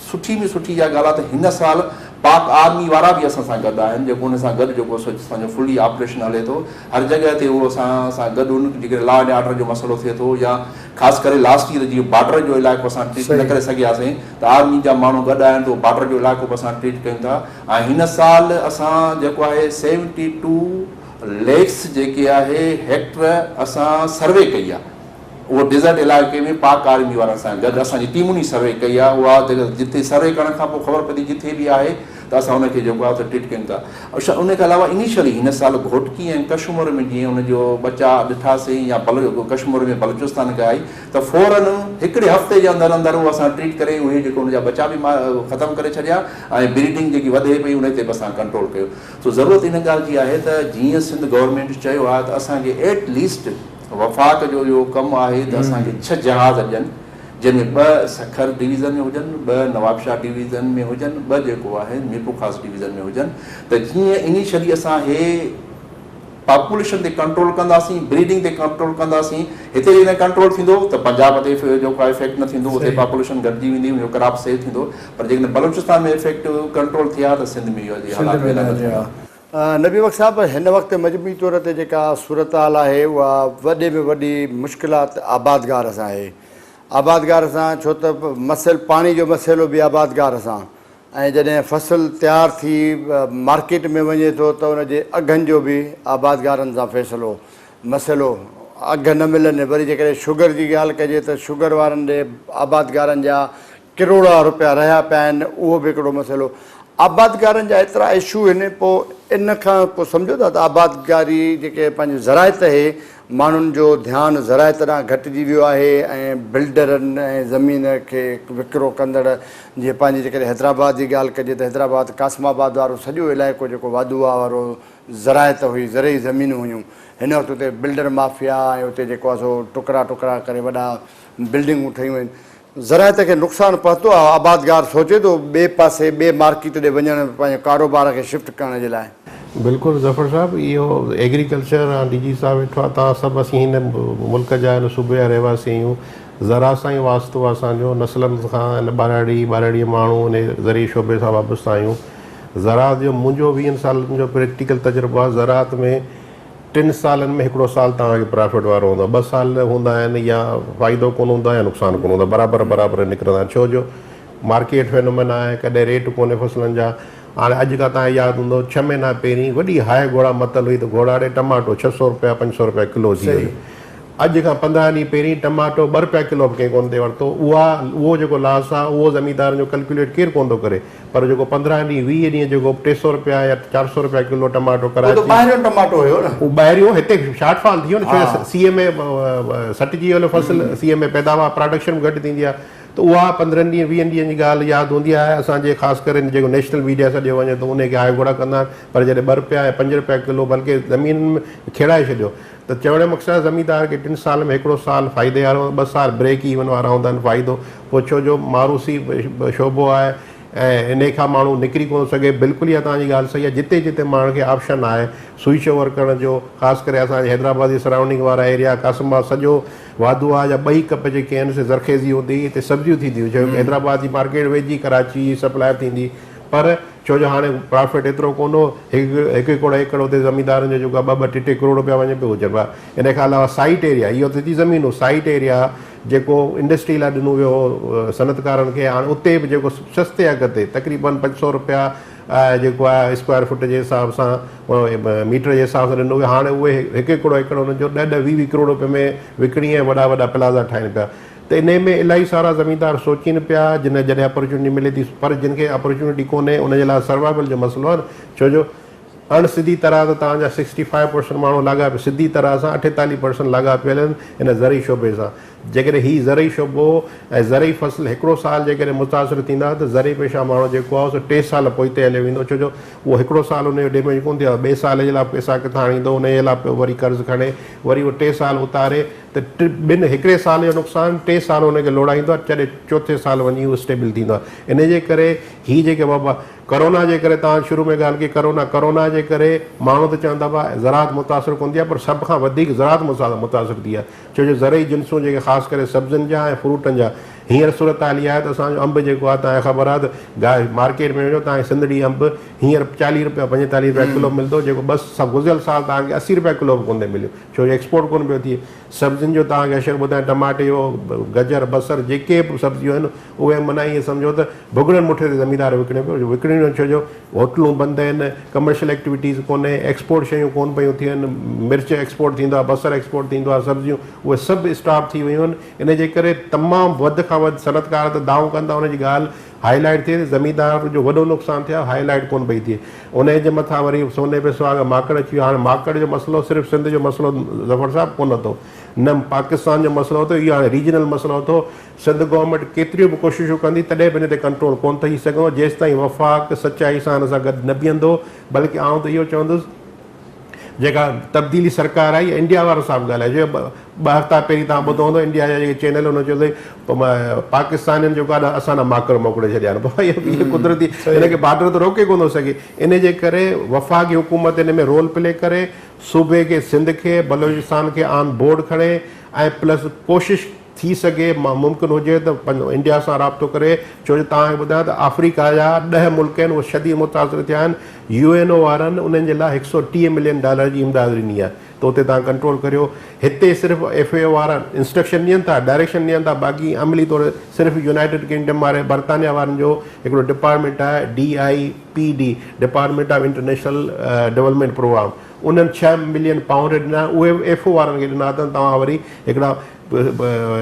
سٺي ۾ سٺي اها ڳالهه آهي ته هن سال پاڪ آرمي وارا به اسان سان گڏ آهن جيڪو ان سان گڏ جيڪو سو اسان جو فلي آپريشن هلي ٿو هر جڳهه تي اهو اسان سان گڏ ان جيڪڏهن لا اينڊ آرڊر جو مسئلو ٿئي ٿو يا خاص ڪري لاسٽ ايئر جيئن بارڊر جو علائقو اسان ٽريٽ نه ڪري سگهياسين ته آرمي جا ماڻهو گڏ آهن ته بارڊر جو علائقو به اسان ٽريٽ ڪيون ٿا ۽ هن سال اسان جيڪو آهي سيونٽي ٽو ليڪس جيڪي آهي هيڪٽر اسان سروي ڪئي آهي اهو ڊيزرٽ علائقي ۾ پاڪ آرمي وارن سان گڏ اسان جي ٽيمن ئي سروي ڪئي آهي اها جتي سروي ڪرڻ کان پوء خبر پئي ٿي جٿي به آهي ته اسان ان کي جيڪو آهي اتي ٽريٽ ڪيون ٿا اڇا ان کان علاوه انيشلي هن سال گهوٽڪي ۽ ڪشمور ۾ جيئن ان جو ٻچا ڏٺاسين يا ڪشمور ۾ بلوچستان کان آئي ته فورن هڪڙي هفتي جي اندر اندر اهو اسان ٽريٽ ڪري اهي جيڪو ان جا ٻچا به ختم ڪري ڇڏيا ۽ بريڊنگ جيڪي وڌي پئي ان تي به اسان ڪنٽرول ڪيو سو ضرورت ان ڳالهه جي آهي ته جيئن سنڌ گورنمينٽ چيو آهي ته اسان کي ايٽ ليسٽ وفاق جو اهو ڪم آهي ته اسان کي ڇهه جهاز ڏين، جنهن ۾ ٻه سکر ڊويزن ۾ هجن، ٻه نوابشاهه ڊويزن ۾ هجن، ٻه جيڪو آهي ميرپورخاص ڊويزن ۾ هجن ته جيئن انيشلي اسان هي پاپوليشن تي ڪنٽرول ڪنداسين، بريڊنگ تي ڪنٽرول ڪنداسين، هتي جيڪڏهن ڪنٽرول ٿيندو ته پنجاب تي جيڪو آهي افيڪٽ نه ٿيندو، اتي پاپوليشن گهٽجي ويندي، ان جو ڪراپ سيو ٿيندو، پر جيڪڏهن بلوچستان ۾ افيڪٽ ڪنٽرول ٿئي ها ته سنڌ ۾ اهي حالات پيدا نه ٿين ها. نبي بخش صاحب هن وقت مجموعي طور تي جيڪا صورتحال آهي اها وڏي ۾ وڏي مشڪلات آبادگار سان آهي آبادگار سان ڇو ته مسئل پاڻي جو مسئلو به آبادگار سان ۽ جڏهن فصل تيار ٿي مارڪيٽ ۾ وڃي ٿو ته ان جي اگهن جو به آبادگارن سان فيصلو مسئلو اگهه نه ملن وري جيڪڏهن شگر جي ڳالهه ڪجي ته شگر وارن ڏي آبادگارن جا ڪروڙها روپيا رهيا پيا آهن اهو به هڪڙو مسئلو آبادگارن جا ايترا اشو آهن پوء ان کان پوء سمجهو ٿا ته آبادگاري جيڪي پنهنجي زراعت اهي ماڻهن جو ڌيان زراعت ڏانهن گهٽجي ويو آهي ۽ بلڊرن ۽ زمين کي وڪرو ڪندڙ جيئن پنهنجي جيڪڏهن حيدرآباد جي ڳالهه ڪجي ته حيدرآباد قاسم آباد وارو سڄو علائقو جيڪو وادوها وارو زراعت هئي زرعي زمينون هيون هن وقت اتي بلڊر مافيا ۽ اتي جيڪو آهي سو ٽڪرا ٽڪرا ڪري وڏا بلڊنگون ٺهيون آهن زراعت کي نقصان پهتو آهي، آبادگار سوچي ٿو ٻئي پاسي ٻئي مارڪيٽ ڏي وڃڻ پنهنجي ڪاروبار کي شفٽ ڪرڻ جي لاء. بلڪل ظفر صاحب اهو ايگريڪلچر ۽ ڊي جي صاحب ويٺو آهي توهان سڀ اسين هن ملڪ جا هن صوبي جا رهواسي آهيون زراعت سان ئي واسطو آهي اسان جو نسلن کان هن ٻهراڙي ٻهراڙي ماڻهو هن زرعي شعبي سان وابسته آهيون زراعت جو منهنجو ويهن سالن جو پريڪٽيڪل تجربو آهي زراعت ۾ ٽن سالن ۾ هڪڙو سال توهان کي پرافٽ وارو هوندو آهي، ٻه سال هوندا آهن يا فائدو ڪونه هوندو آهي يا نقصان ڪونه هوندو آهي، برابر برابر نڪرندا آهن ڇو جو مارڪيٽ فينومينا آهي، ڪڏهن ريٽ ڪونهي فصلن جا، هاڻي اڄ کان توهان کي ياد هوندو ڇهه مهينا پهرين وڏي هاء گهوڙا متل هئي ته گهوڙاڙي ٽماٽو 600 رپيا 500 رپيا ڪلو ٿي ويو، اڄ کان 15 ڏينهن پهرين ٽماٽو ٻه رپيا ڪلو به ڪنهن ڪونه ٿي ورتو، اها اهو جيڪو لاس آهي اهو زميندارن جو ڪلڪيوليٽ ڪير ڪونه ٿو ڪري. پر جيڪو 15 ڏينهن 20 ڏينهن جيڪو 300 رپيا يا 400 رپيا ڪلو ٽماٽو اهو ته ڪراچي ٻاهريون ٽماٽو هيو نه. اهو ٻاهريون هتي شارٽ فال ٿي ويو نه ڇو جو سيء ۾ سٽجي ويو فصل سيء ۾ پيداوار پراڊڪشن به گهٽ ٿيندي آهي ته اها پندرهن ڏينهن ويهن ڏينهن جي ڳالهه ياد هوندي آهي اسان جي خاص ڪري جيڪو نيشنل ميڊيا سڏيو وڃي ٿو انهي کي هاء گهوڙا ڪندا آهن پر جڏهن ٻه رپيا ۽ پنج رپيا ڪلو بلڪه زمينن ۾ کيڙائي ڇڏيو ته چوڻ جو مقصد آهي زميندار کي ٽن سالن ۾ هڪڙو سال فائدي وارو ٻه سال بريڪ ايون وارا هوندا آهن فائدو پوء ڇو جو معروثي شعبو آهي ۽ انهي کان ماڻهو نڪري ڪونه ٿو سگهي بلڪل اها توهان جي ڳالهه صحيح آهي جتي جتي ماڻهن کي آپشن آهي سوئچ اوور ڪرڻ جو خاص ڪري اسان جي حيدرآباد جي سرائونڊنگ وارا ايريا قاسم آباد سڄو واڌو آهي جا ٻئي ڪپ جيڪي آهن سي زرخيزي هوندي هئي هتي سبزيون ٿينديون هيون ڇو حيدرآباد جي مارڪيٽ ويجهي ڪراچي جي سپلاء به ٿيندي پر ڇو جو هاڻي پرافٽ ايترو ڪونه هو هڪ هڪ ايڪڙ ايڪڙ اتي زميندارن جو جيڪو آهي ٻه ٻه ٽي ٽي ڪروڙ رپيا وڃي پيو هجن ان کان علاوه سائيٽ ايريا اهو ته ٿي زمينون سائيٽ ايريا جيڪو انڊسٽري لاء ڏنو ويو هو صنعتڪارن کي هاڻي اتي به جيڪو سستي اگهه تي تقريبن 500 رپيا جيڪو آهي اسڪوائر فٽ جي حساب سان ميٽر جي حساب سان ڏنو ويو هاڻي اهي هڪ هڪڙو ايڪڙ انهن جو ڏهه ڏهه ويهه ويهه ڪروڙ روپين ۾ وڪڻي ۽ وڏا وڏا پلازا ٺاهين پيا ته انهي ۾ الاهي سارا زميندار سوچين پيا جن جڏهن اپرچونٽي ملي ٿي پر جن کي اپرچونٽي ڪونهي ان جي لاء سروائيول جو مسئلو آهي نه ڇو جو اڻ سڌي طرح ته توهان جا سڪسٽي فائيو پرسنٽ ماڻهو لاڳاپيل سڌي طرح سان 48 پرسنٽ لاڳاپيل آهن هن زرعي شعبي سان. جيڪڏهن هي زرعي شعبو ۽ زرعي فصل هڪڙو سال جيڪڏهن متاثر ٿيندا ته زرعي پيشه ماڻهو جيڪو آهي سو ٽي سال پوئتي هليو ويندو ڇو جو اهو هڪڙو سال ان جو ڊيميج ڪونه ٿيو آهي ٻئي سال جي لاء پئسا ڪٿان آڻيندو ان جي لاء پيو وري قرض کڻي وري اهو ٽي سال اتاري ته ٻن هڪڙي سال جو نقصان ٽي سال ان کي لوڙائيندو آهي جڏهن چوٿين سال وڃي اهو اسٽيبل ٿيندو آهي ان جي ڪري هي جيڪي وبا ڪرونا جي ڪري توهان شروع ۾ ڳالهه ڪئي ڪرونا ڪرونا جي ڪري ماڻهو ته چون ٿا پيا زراعت متاثر ڪونه ٿي آهي پر سڀ کان وڌيڪ زراعت متاثر ٿي آهي ڇو جو زرعي جنسون جيڪي خاص ڪري سبزين جا ۽ فروٽن جا هينئر صورتحال اها آهي ته اسان جو انب جيڪو آهي توهان کي خبر آهي ته مارڪيٽ ۾ وڃو توهان کي سنڌڙي انب هينئر 40 روپيا 45 روپيا ڪلو ملندو جيڪو ٻه گذريل سال توهان کي 80 روپيا ڪلو به ڪونه ٿي مليو ڇو جو ايڪسپورٽ ڪونه پيو ٿئي سبزين جو توهان کي اشر ٻڌايان ٽماٽي جو گجر بصر جيڪي به سبزيون آهن اهي معنيٰ ائين سمجهو ته ڀڳڙن مٺي تي زميندار وڪڻي پيو، وڪڻي ڇو جو هوٽلون بند آهن، ڪمرشل ايڪٽيوٽيز ڪونهي، ايڪسپورٽ شيون ڪونه پيون ٿين، مرچ ايڪسپورٽ ٿيندو آهي، بصر ايڪسپورٽ ٿيندو آهي، سبزيون اهي سڀ اسٽاپ ٿي ويون آهن، ان جي ڪري تمام وڌ کان وڌ صنعتڪار ته دانهون ڪن ٿا ان جي ڳالهه هائي لائيٽ ٿئي ٿي، زميندار جو وڏو نقصان ٿيو آهي، هائي لائيٽ ڪونه پئي ٿئي، انهي جي مٿان وري سوني پي سهاڳا ماڪڙ اچي ويو، هاڻي ماڪڙ جو مسئلو صرف سنڌ جو مسئلو ظفر صاحب ڪونه اٿو، نه پاڪستان جو مسئلو اٿو، اهو هاڻي ريجنل مسئلو اٿو، سنڌ گورنمينٽ ڪيتريون به ڪوششون ڪندي تڏهن به ان تي ڪنٽرول ڪونه ٿي سگهندو جيستائين وفاق سچائي سان ان سان گڏ نه بيهندو بلڪه آئون ته اهو چوندس جيڪا تبديلي سرڪار آئي انڊيا وارن سان به ڳالهائي جو ٻه هفتا پهرين توهان ٻڌو هوندو انڊيا جا جيڪي چينل انهن چيو ته پاڪستانين جيڪو آهي اسان ڏانهن ماڪڙ موڪلي ڇڏيا آهن بابا اهي قدرتي ان کي بارڊر ته روڪي ڪونه ٿو سگهي ان جي ڪري وفاقي حڪومت ان ۾ رول پلي ڪري صوبي کي سنڌ کي بلوچستان کي آن بورڊ کڻي ۽ پلس ڪوشش ٿي سگهي ممڪن هجي ته پنهنجو انڊيا سان رابطو ڪري ڇو جو توهان کي ٻڌايان ته آفريڪا جا ڏهه ملڪ آهن اهي شديد متاثر ٿيا آهن يو اين او وارن انهن جي لاء 130 ملين ڊالر جي امداد ڏني آهي ته اتي توهان ڪنٽرول ڪريو هتي صرف ايف اي او وارا انسٽرڪشن ڏين ٿا ڊائريڪشن ڏين ٿا باقي عملي طور صرف يونائيٽيڊ ڪنگڊم واري برطانيا وارن جو هڪڙو ڊپارٽمينٽ آهي D I P D department of international development programme انهن ڇهه ملين پائونڊ ڏنا اهي به ايف او وارن کي ڏنا اٿن توهان وري هڪڙا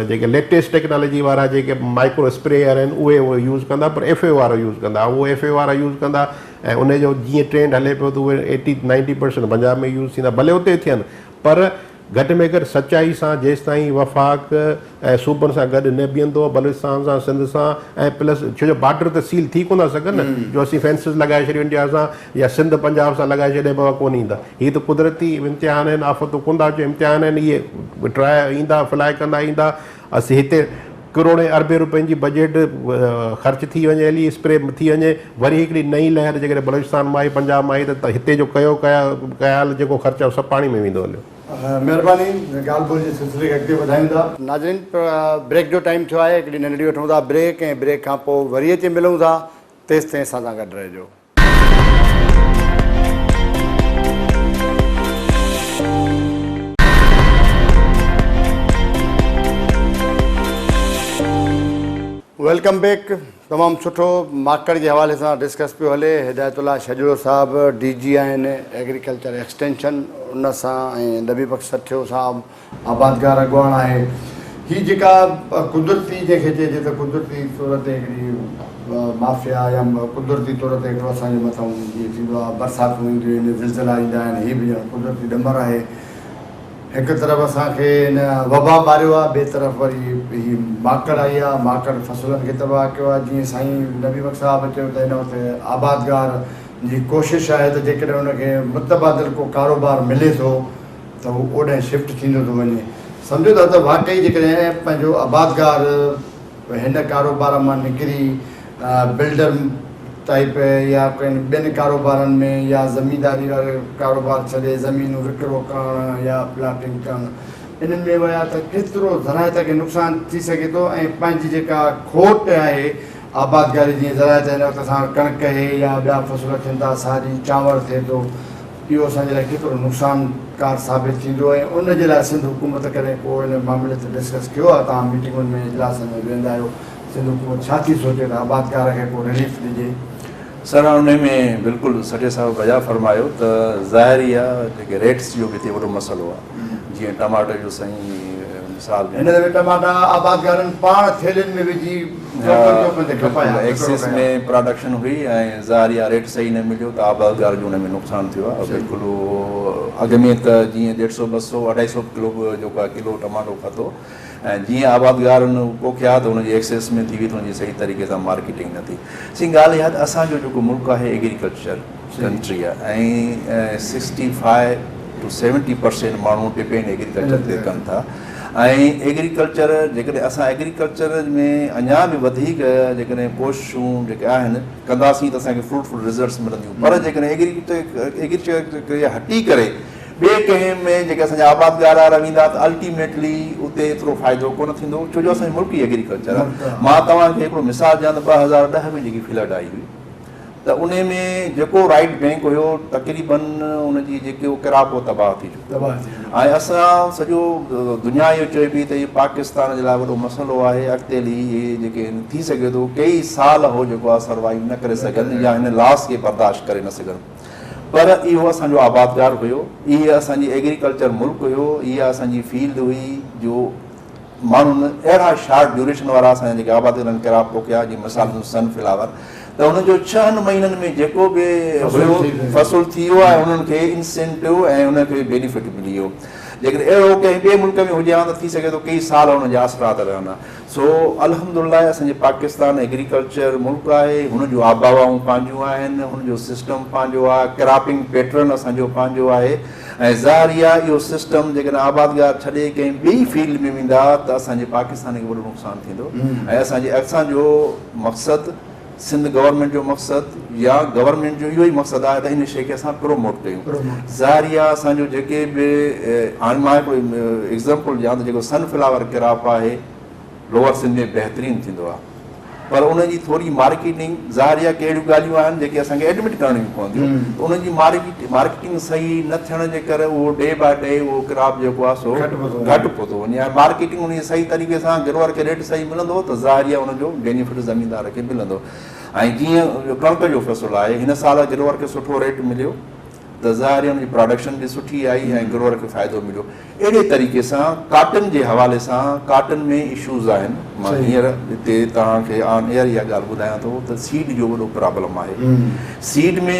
جيڪي ليٽيسٽ ٽيڪنالاجي وارا جيڪي مائڪرو اسپريئر آهن اهي اهي يوز ڪندا پر ايف اي وارا يوز ڪندا اهو ايف اي وارا يوز ڪندا ۽ ان جو جيئن ٽرينڊ هلي پيو ته اهي eighty ninety percent Punjab ۾ use ٿيندا ڀلي اتي ٿين پر گهٽ ۾ گهٽ سچائي سان جيستائين وفاق ۽ صوبن سان گڏ نه بيهندو بلوچستان سان سنڌ سان ۽ پلس ڇو جو بارڊر ته سيل ٿي ڪونه ٿا سگهن نه جو اسين فينسز لڳائي ڇڏيون انڊيا سان يا سنڌ پنجاب سان لڳائي ڇڏي بابا ڪونه ايندا هي ته قدرتي امتحان آهن آفتون ڪونه ٿا اچن امتحان آهن اهي ٽراء ايندا فلاء ڪندا ايندا اسين هتي ڪروڙين اربين روپين جي بجيٽ خرچ ٿي وڃي هلي اسپري ٿي وڃي وري هڪڙي نئين لهر جيڪڏهن بلوچستان مان آئي پنجاب مان آئي ته هتي جو ڪيو ڪيال جيڪو خرچ آهي سڀ پاڻي ۾ ويندو هليو. مهرباني ڳالهه ٻولهه جي سلسلي کي اڳتي وڌايون ٿا. ناظرين بريڪ جو ٽائيم ٿيو آهي هڪڙي ننڍڙي وٺون ٿا بريڪ ۽ بريڪ کان پوء وري اچي ملون ٿا تيستائين اسان سان گڏ رهجو. Welcome back تمام سٺو ماڪڙ جي حوالي سان ڊسڪس پيو هلي هدايت الله شجڙو صاحب ڊي جي آهن ايگريڪلچر ايڪسٽينشن ان سان ۽ نبي بخش سٺيو صاحب آبادگار اڳواڻ آهي. هي جيڪا قدرتي جنهن کي چئجي ته قدرتي طور تي هڪڙي مافيا يا قدرتي طور تي هڪڙو اسان جي مٿان جيئن ٿيندو آهي برساتون اينديون آهن زلزلا ايندا آهن هي به ڄڻ قدرتي ڏمر آهي. هڪ طرف اسان کي هن وبا ماريو آهي ٻئي طرف وري هي ماڪڙ آئي آهي ماڪڙ فصلن کي تباهه ڪيو آهي جيئن سائين نبي بخش صاحب چيو ته هن وقت آبادگار جي ڪوشش آهي ته جيڪڏهن ان کي متبادل ڪو ڪاروبار ملي ٿو ته هو اوڏانهن شفٽ ٿيندو ٿو وڃي سمجهو ٿا ته واقعي جيڪڏهن پنهنجو آبادگار هن ڪاروبار مان نڪري بلڊر ٽائيپ يا ڪن ٻين ڪاروبارن ۾ يا زمينداري واري ڪاروبار ڇڏي زمينون وڪرو ڪرڻ يا پلاٽنگ ڪرڻ انهن ۾ ويا ته ڪيترو زراعت کي نقصان ٿي سگهي ٿو ۽ پنهنجي جيڪا کوٽ آهي آبادگاري جيئن زراعت هن وقت اسان وٽ ڪڻڪ اهي يا ٻيا فصل ٿين ٿا ساري چانور ٿئي ٿو اهو اسان جي لاء ڪيترو نقصان ڪار ثابت ٿيندو ۽ ان جي لاء سنڌ حڪومت ڪڏهن ڪو ان معاملي تي ڊسڪس ڪيو آهي توهان ميٽنگن ۾ اجلاسن ۾ ويهندا آهيو سنڌ حڪومت ڇا ٿي سوچي ته آبادگار کي ڪو رليف ڏجي. سر انهي ۾ بلڪل سٺي صاحب بجا فرمايو ته ظاهر ئي آهي جيڪي ريٽس جو به هتي وڏو مسئلو آهي جيئن ٽماٽي جو سائين مثال ڏنو. هن دفعي ٽماٽا آبادگارن پاڻ ٿيلهين ۾ وجهي چوڪن چوڪن تي کپايا، وڪرو ايڪسيس ڪيا. ۾ پراڊڪشن هئي ۽ ظاهر ئي آهي ريٽ صحيح نه مليو ته آبادگار جو ان ۾ نقصان ٿيو آهي بلڪل اهو اڳ ۾ ته جيئن ڏيڍ سو ٻه سو اڍائي سو ڪلو به جيڪو آهي ڪلو ٽماٽو کتو ۽ جيئن آبادگارن پوکيا ته ان جي ايڪسيس ۾ ٿي وئي ته ان جي صحيح طريقي سان مارڪيٽنگ نه ٿي. سائين ڳالهه اها ته اسان جو جيڪو ملڪ آهي ايگريڪلچر ڪنٽري آهي ۽ sixty five to seventy percent ماڻهو ڊپينڊ ايگريڪلچر تي ڪن ٿا ۽ ايگريڪلچر جيڪڏهن اسان ايگريڪلچر ۾ اڃا به وڌيڪ جيڪڏهن ڪوششون جيڪي آهن ڪنداسين ته اسان کي فروٽفل رزلٽس ملنديون پر جيڪڏهن ايگريڪلچر کي هٽي ڪري ٻئي ڪنهن ۾ جيڪي اسان جا آبادگار وارا ويندا ته الٽيميٽلي اتي ايترو فائدو ڪونه ٿيندو ڇو جو اسان جو ملڪ ئي ايگريڪلچر آهي مان توهان کي هڪڙو مثال ڏيان ته 2010 ۾ جيڪي فلڊ آئي هئي ته ان ۾ جيڪو رائيٽ بينڪ هيو تقريبن ان جي جيڪو ڪراپ هو تباهه ٿي چڪو ۽ اسان سڄو دنيا اهو چئي پئي ته هي پاڪستان جي لاء وڏو مسئلو آهي اڳتي هلي هي جيڪي ٿي سگهي ٿو ڪيئي سال هو جيڪو آهي سروائيو نه ڪري سگهن يا هن لاس کي برداشت ڪري نه سگهن پر اهو اسان جو آبادگار هيو، اهي اسان جي ايگريڪلچر ملڪ هيو، اها اسان جي فيلڊ هئي جو ماڻهن اهڙا شارٽ ڊيوريشن وارا اسان جا جيڪي آبادگارن ڪراپ پوکيا جيئن مثال ڏنو سن فلاور ته انهن جو ڇهن مهينن ۾ جيڪو به هيو فصل ٿي ويو ۽ انهن کي انسينٽو ۽ انهن کي بينيفٽ ملي ويو جيڪڏهن اهڙو ڪنهن ٻئي ملڪ ۾ هجي ها ته ٿي سگهي ٿو ڪيئي سال انهن جا اثرات رهن ها. سو الحمدالله اسان جي پاڪستان ايگريڪلچر ملڪ آهي هن جون آبهوائون پنهنجون آهن هن جو سسٽم پنهنجو آهي ڪراپنگ پيٽرن اسان جو پنهنجو آهي ۽ ظاهر ئي آهي اهو سسٽم جيڪڏهن آبادگار ڇڏي ڪنهن ٻئي فيلڊ ۾ ويندا ته اسان جي پاڪستان کي وڏو نقصان ٿيندو ۽ اسان جي اسان جو مقصد سنڌ گورنمينٽ جو مقصد يا گورنمينٽ جو اهو ئي مقصد آهي ته ان شيء کي اسان پروموٽ ڪيون ظاهر آهي اسان جو جيڪي به هاڻي مان هڪڙو ايگزامپل ڏيان ته جيڪو سن فلاور ڪراپ آهي لوئر سنڌ ۾ بهترين ٿيندو آهي پر ان جي ٿوري مارڪيٽنگ ظاهر آهي ڪي اهڙيون ڳالهيون آهن جيڪي اسان کي ايڊمٽ ڪرڻيون پونديون ته ان جي مارڪيٽنگ صحيح نه ٿيڻ جي ڪري اهو ڊي باء ڊي اهو ڪراپ جيڪو آهي سو گهٽ پيو ٿو وڃي ۽ مارڪيٽنگ ان جي صحيح طريقي سان گروئر کي ريٽ صحيح ملندو ته ظاهر آهي ان جو بينيفٽ زميندار کي ملندو ۽ جيئن ڪڻڪ جو فصل آهي هن سال گروئر کي سٺو ريٽ مليو ته ظاهر آهي ان جي پراڊڪشن به سٺي آئي ۽ گروئر کي فائدو مليو اهڙي طريقي سان ڪاٽن جي حوالي سان ڪاٽن ۾ اشوز آهن مان هينئر هتي توهان کي آن ايئر اها ڳالهه ٻڌايان ٿو ته سيڊ جو وڏو پرابلم آهي سيڊ ۾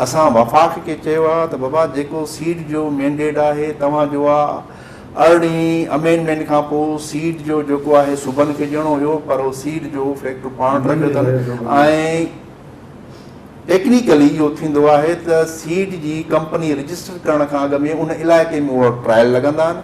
اسان وفاق کي چيو آهي ته بابا جيڪو سيڊ جو مينڊيٽ آهي توهان جو آهي ارڙهين امينڊمينٽ کان پوء سيڊ جو جيڪو آهي صوبن کي ڏيڻو هيو پر هو سيڊ جو فيڪٽر پاڻ وٽ رکيو اٿن ۽ ٽيڪنيڪلي اهو ٿيندو آهي ته سيڊ جي ڪمپني رجسٽر ڪرڻ کان اڳ ۾ ان علائقي ۾ اهو ٽرائل لڳندا آهن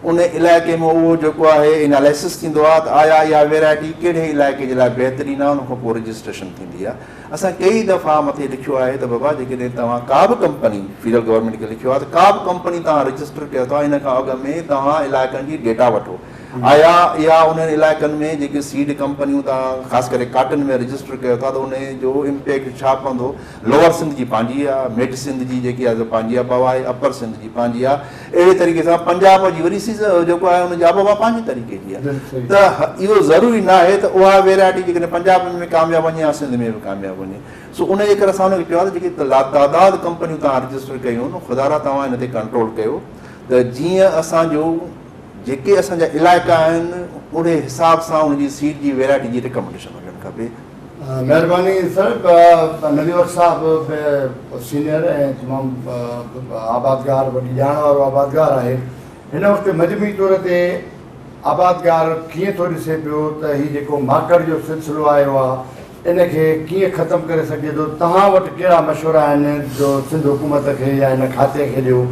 ان علائقي ۾ اهو جيڪو آهي اناليسس ٿيندو آهي ته آيا اها ويرائٽي ڪهڙي علائقي جي لاء بهترين آهي ان کان پوء رجسٽريشن ٿيندي آهي اسان ڪيئي دفعا مٿي لکيو آهي ته بابا جيڪڏهن توهان ڪا به ڪمپني فيڊرل گورنمينٽ کي لکيو آهي ته ڪا به ڪمپني توهان رجسٽر ڪيو ٿا ان کان اڳ ۾ توهان علائقن جي ڊيٽا وٺو آيا اها انهن علائقن ۾ جيڪي سيڊ ڪمپنيون توهان خاص ڪري ڪاٽن ۾ رجسٽر ڪيو ٿا ته ان جو امپيڪٽ ڇا پوندو لوئر سنڌ جي پنهنجي آهي مڊ سنڌ جي جيڪي آهي سو پنهنجي آبهوا آهي اپر سنڌ جي پنهنجي آهي اهڙي طريقي سان پنجاب جي وري سيزن جيڪو آهي ان جي آبهوا پنهنجي طريقي جي آهي ته اهو ضروري نه آهي ته اها ويرائٽي جيڪڏهن پنجاب ۾ ڪامياب وڃي يا سنڌ ۾ به ڪامياب وڃي سو ان جي ڪري اسان ان کي چيو آهي ته جيڪي لاتعداد ڪمپنيون توهان رجسٽر ڪيون آهن خدا را توهان ان تي ڪنٽرول ڪيو ته جيئن اسان جو جيڪي اسان جا علائقا آهن اهڙي حساب سان ان جي سيڊ جي ويرائٽي جي ريڪمنڊيشن هجڻ کپي. مهرباني سر نبي بخش صاحب به سينئر ۽ تمام آبادگار وڏي ڄاڻ وارو آبادگار آهي هن وقت مجموعي طور تي آبادگار ڪيئن ٿو ڏسي پيو ته هي جيڪو ماڪڙ جو سلسلو آيو آ ان کي ڪيئن ختم ڪري سگهجي ٿو توهان وٽ ڪهڙا مشورا آهن جو سنڌ حڪومت کي يا هن کاتي کي ڏيو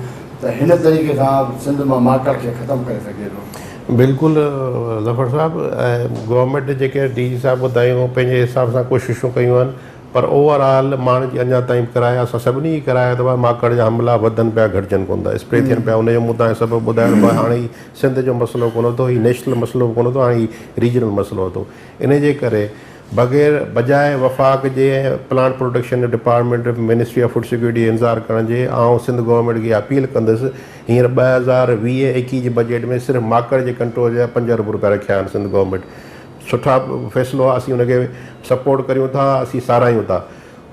ته هن طريقي سان سنڌ مان ماڪڙ کي ختم ڪري سگهجي ٿو. بلڪل ظفر صاحب گورنمينٽ جيڪي ڊي جي صاحب ٻڌايون پنهنجي حساب سان ڪوششون ڪيون آهن پر اوور آل ماڻهن جي اڃا تائين به ڪرايا اسان سڀني جي ڪرايا ته ماڪڙ جا حملا وڌن پيا گهٽجن ڪونه ٿا اسپري ٿين پيا ان جو مون تان سبب ٻڌايو ته هاڻي هي سنڌ جو مسئلو ڪونه ٿو هي نيشنل مسئلو به ڪونه ٿو هاڻي هي ريجنل مسئلو اٿو ان جي ڪري بغير بجاء وفاق جي plant protection department ministry of food security انتظار ڪرڻ جي آئون سنڌ گورنمينٽ کي اپيل ڪندس هينئر 2020 21 جي بجيٽ ۾ صرف ماڪڙ جي ڪنٽرول جا 5 ارب روپيا رکيا آهن سنڌ گورنمينٽ سٺا فيصلو آهي اسين ان کي سپورٽ ڪريون ٿا اسين ساراهيون ٿا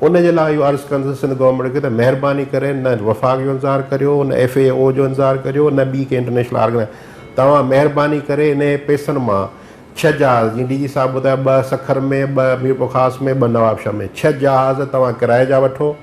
ان جي لاء اهو عرض ڪندس سنڌ گورنمينٽ کي ته مهرباني ڪري نه وفاق جو انتظار ڪريو نه ايف اي او جو انتظار ڪريو نه ٻي ڪنهن انٽرنيشنل آرگنائيزيشن توهان مهرباني ڪري انهي پئسن مان ڇهه جهاز جيئن ڊي جي صاحب ٻڌايو ٻه سکر ۾ ٻه ميرپورخاص ۾ ٻه نوابشاهه ۾ ڇهه جهاز توهان ڪرائي جا وٺو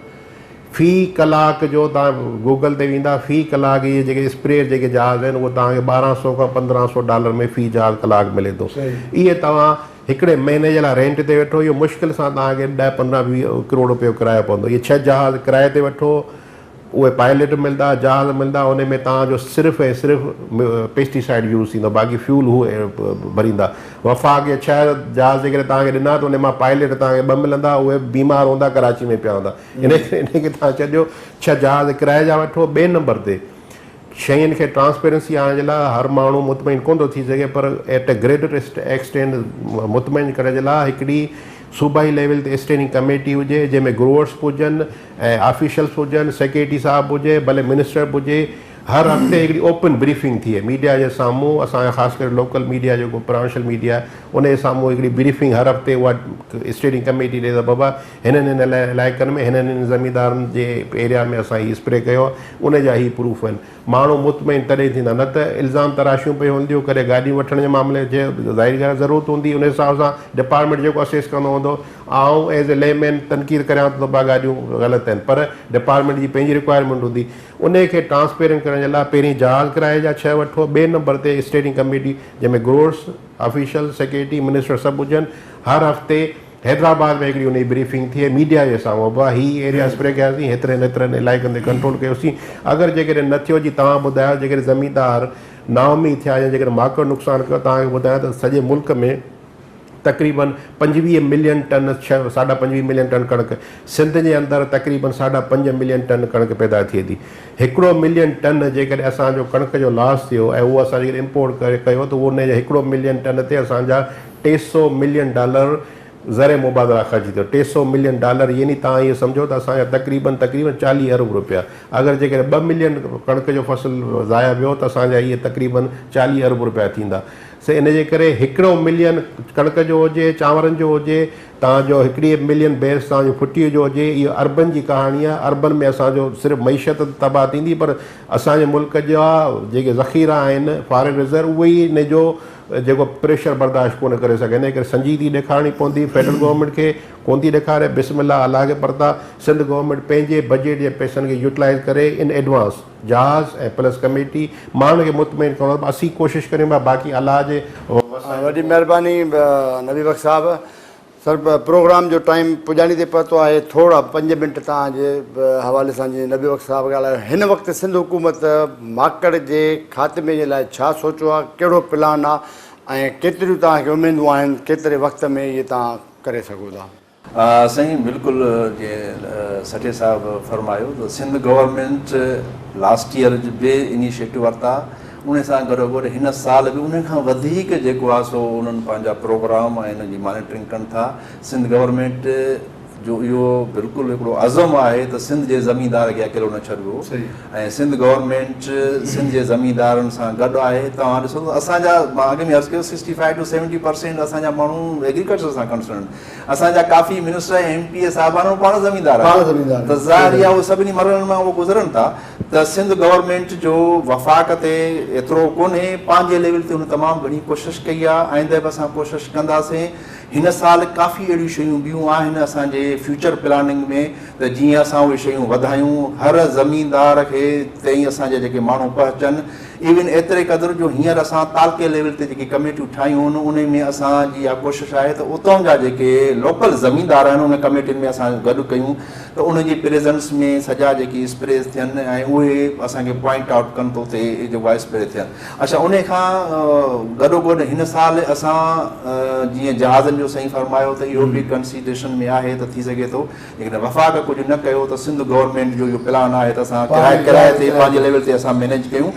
في ڪلاڪ جو توهان گوگل تي ويندا في ڪلاڪ اهي جيڪي اسپريئر جيڪي جهاز آهن اهو توهان کي 1200 کان 1500 ڊالر ۾ في جهاز ڪلاڪ ملي ٿو اهي توهان هڪڙي مهيني جي لاء رينٽ تي وٺو اهو مشڪل سان توهان کي 10 15 20 ڪروڙ روپيو ڪرايو پوندو اهي ڇهه جهاز ڪرائي تي وٺو اهي پائلٽ ملندا جهاز ملندا ان ۾ توهان جو صرف ۽ صرف پيسٽي سائيڊ يوز ٿيندو باقي فيول هو ڀريندا وفاق جي ڇهه جهاز جيڪڏهن توهان کي ڏنا ته ان مان پائلٽ توهان کي ٻه ملندا اهي بيمار هوندا ڪراچي ۾ پيا هوندا ان ڪري ان کي توهان ڇڏيو ڇهه جهاز ڪرائي جا وٺو ٻئي نمبر تي شين کي ٽرانسپيرنسي آڻڻ جي لاء هر ماڻهو مطمئن ڪونه ٿو ٿي سگهي پر ايٽ اي گريٽر ايڪسٽينڊ مطمئن ڪرڻ جي لاء هڪڙي صوبائي ليول تي اسٽينڊنگ ڪميٽي هجي جنهن ۾ گروئرس به هجن ۽ آفيشلس به هجن سيڪريٽري صاحب به هجي ڀلي منسٽر به هجي هر هفتي هڪڙي اوپن بريفنگ ٿئي ميڊيا جي سامهون اسان جا خاص ڪري لوڪل ميڊيا جيڪو پراونشل ميڊيا آهي ان جي سامهون هڪڙي بريفنگ هر هفتي اها اسٽينڊنگ ڪميٽي ڏي ته بابا هنن هنن علائقن ۾ هنن هنن زميندارن جي ايريا ۾ اسان هي اسپري ڪيو آهي ان جا هي پروف آهن ماڻهو مطمئن تڏهن ٿيندا نه ته الزام تراشيون پيون هلنديون ڪڏهن گاڏيون وٺڻ جي معاملي جي ظاهري ڳالهه ضرورت هوندي ان حساب سان ڊپارٽمينٽ جيڪو اسيس ڪندو هوندو آئون ايز اي لي مين تنقيد ڪريان ٿو ته ڀا گاڏيون غلط آهن پر ڊپارٽمينٽ جي پنهنجي رڪوائرمينٽ هوندي انهيء کي ٽرانسپيرنٽ ڪرڻ جي لاء پهرين جهاز ڪرائي جا ڇهه وٺو، ٻئي نمبر تي اسٽيرنگ ڪميٽي جنهن ۾ گروئرس، آفيشل، سيڪريٽري، منسٽر سڀ هجن، هر هفتي حيدرآباد ۾ هڪڙي انهي بريفنگ ٿئي ميڊيا جي سامهون ڀا هي ايريا اسپري ڪياسين، هيترن هيترن علائقن تي ڪنٽرول ڪيوسين، اگر جيڪڏهن نه ٿيو جي توهان ٻڌايو جيڪڏهن زميندار نااميد ٿيا يا جيڪڏهن ماڪڙ نقصان ڪيو توهان کي ٻڌايان ته سڄي ملڪ ۾ تقريباً 25 ملين ٽن ڇهه ساڍا 25 ملين ٽن ڪڻڪ سنڌ جي اندر تقريباً ساڍا پنج ملين ٽن ڪڻڪ پيدا ٿئي ٿي. هڪڙو ملين ٽن جيڪڏهن اسان جو ڪڻڪ جو لاس ٿيو ۽ اهو اسان جيڪڏهن امپورٽ ڪري ڪيو ته اهو ان جي هڪڙو ملين ٽن تي اسان جا 300 ملين ڊالر زر مبادله خرچ ٿيو. 300 ملين ڊالر يعني توهان اهو سمجهو ته اسان جا تقريباً تقريباً 40 ارب روپيا. اگر جيڪڏهن ٻه ملين ڪڻڪ جو فصل ضايع ويو ته اسان جا اهي تقريباً 40 ارب روپيا ٿيندا. سي ان جي ڪري هڪڙو ملين ڪڻڪ جو هجي، چانورن جو هجي، توهان جو هڪڙي ملين بيس توهان جو ڦٽيء جو هجي، اهو اربن جي ڪهاڻي آهي، اربن ۾ اسان جو صرف معيشت ته تباهه ٿيندي پر اسان جي ملڪ جا جيڪي ذخيرا آهن فارين ريزرو اهي ئي ان جو جيڪو پريشر برداشت ڪونه ڪري سگهن، ان ڪري سنجيدگي ڏيکارڻي پوندي فيڊرل گورنمينٽ کي ڪونه ٿي ڏيکاري، بسم الله الله کي پرتا سنڌ گورنمينٽ پنهنجي بجيٽ جي پئسن کي يوٽيلائيز ڪري ان ايڊوانس. جهاز ۽ پلس ڪميٽي ماڻهن کي مطمئن ڪرڻو ته اسين ڪوشش ڪريون پيا باقي الله جي وس آهي. وڏي مهرباني نبي بخش صاحب سر پروگرام جو ٽائيم پڄاڻي تي پهتو آهي ٿورا پنج منٽ توهان جي حوالي سان جيئن نبي بخش صاحب ڳالهايو هن وقت سنڌ حڪومت ماڪڙ جي خاتمي جي لاء ڇا سوچيو آهي ڪهڙو پلان آهي ۽ ڪيتريون توهان کي اميدون آهن ڪيتري وقت ۾ اهي توهان ڪري سگهو ٿا. سائين بلڪل جيئن سٺي صاحب فرمايو ته سنڌ گورنمينٽ لاسٽ ايئر به انيشيٽو ورتا ان سان گڏو گڏ هن سال به ان کان وڌيڪ جيڪو آهي سو انهن پنهنجا پروگرام ۽ انهن جي مانيٽرنگ ڪن ٿا سنڌ گورنمينٽ جو اهو بلڪل هڪڙو عزم آهي ته سنڌ جي زميندار کي اڪيلو نه ڇڏبو ۽ سنڌ گورنمينٽ سنڌ جي زميندارن سان گڏ آهي توهان ڏسو ته اسان جا مان اڳ ۾ عرض ڪيو sixty five to seventy percent اسان جا ماڻهو ايگريڪلچر سان ڪنسرن اسان جا ڪافي منسٽر ۽ ايم پي اي صاحبان اهي پاڻ زميندار آهن ته ظاهر اها اهي سڀني مرحلن مان اهي گذرن ٿا ته سنڌ گورنمينٽ جو وفاق تي ايترو ڪونهي پنهنجي ليول تي هن تمام گهڻي ڪوشش ڪئي آهي آئنده به اسان ڪوشش ڪنداسين هن سال ڪافي اهڙيون شيون ٻيون آهن اسان جي فيوچر پلاننگ ۾ ته جيئن اسان اهي شيون وڌايون هر زميندار کي تائين اسان جا جيڪي ماڻهو پهچن ايون ايتري قدر جو هينئر اسان تعلقي ليول تي جيڪي ڪميٽيون ٺاهيون آهن انهي ۾ اسان جي اها ڪوشش آهي ته اتان جا جيڪي لوڪل زميندار آهن انهن ڪميٽين ۾ اسان گڏ ڪيون ته انهن جي پريزنس ۾ سڄا جيڪي اسپريز ٿين ۽ اهي اسان کي پوائنٽ آئوٽ ڪن ته اتي جيڪو آهي اسپري ٿين. اڇا انهي کان گڏوگڏ هن سال اسان جيئن جهازن جو سائين فرمايو ته اهو به ڪنسيڊريشن ۾ آهي ته ٿي سگهي ٿو جيڪڏهن وفاق ڪجهه نه ڪيو ته سنڌ گورنمينٽ جو اهو پلان آهي ته اسان ڪرائي تي پنهنجي ليول تي اسان مينيج ڪيون.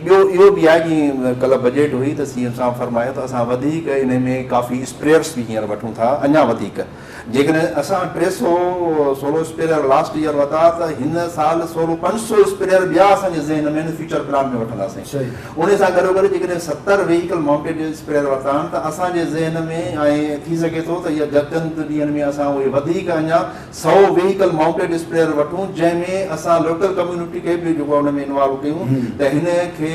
ٻيو اهو به آهي جيئن ڪلهه بجيٽ هئي ته سي ايم صاحب فرمايو ته اسان وڌيڪ انهي ۾ ڪافي اسپريئرس به هينئر وٺون ٿا اڃا وڌيڪ جيڪڏهن اسان 300 سولو اسپريئر لاسٽ ايئر ورتا ته هن سال سولو 500 اسپريئر ٻيا اسان جي ذهن ۾ آهن فيوچر پلان ۾ وٺنداسين. انهي سان گڏوگڏ جيڪڏهن 70 ويهيڪل مائونٽيڊ اسپريئر ورتا آهن ته اسان جي ذهن ۾ ۽ ٿي سگهي ٿو ته اها چند ڏينهن ۾ اسان اهي وڌيڪ اڃا 100 ويهيڪل مائونٽيڊ اسپريئر وٺون جنهن ۾ اسان لوڪل ڪميونٽي کي به جيڪو آهي ان ۾ انوالو ڪيون ته هن کي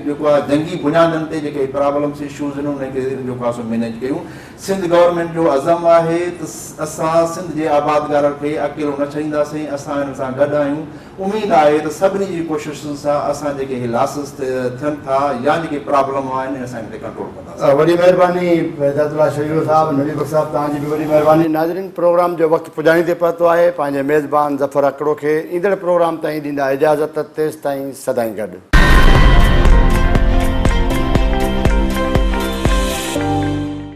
جيڪو آهي جنگي بنيادن تي جيڪي پرابلمس اشوز آهن انهن کي جيڪو آهي سو مينيج ڪيون. سنڌ گورنمينٽ جو عزم آهي ته اسان سنڌ جي آبادگارن کي اڪيلو نه ڇڏينداسين اسان انهن سان گڏ آهيون اميد آهي ته سڀني جي ڪوششن سان اسان جيڪي هي لاسز ٿين ٿا يا جيڪي پرابلم آهن اسان ان تي ڪنٽرول ڪنداسين. وڏي مهرباني هدايت الله شيرو صاحب، نبي بخش صاحب توهان جي به وڏي مهرباني. ناظرين پروگرام جو وقت پڄاڻي تي پهتو آهي پنهنجي ميزبان ظفر هڪڙو کي ايندڙ پروگرام تائين ڏيندا اجازت تيستائين سدائين گڏ.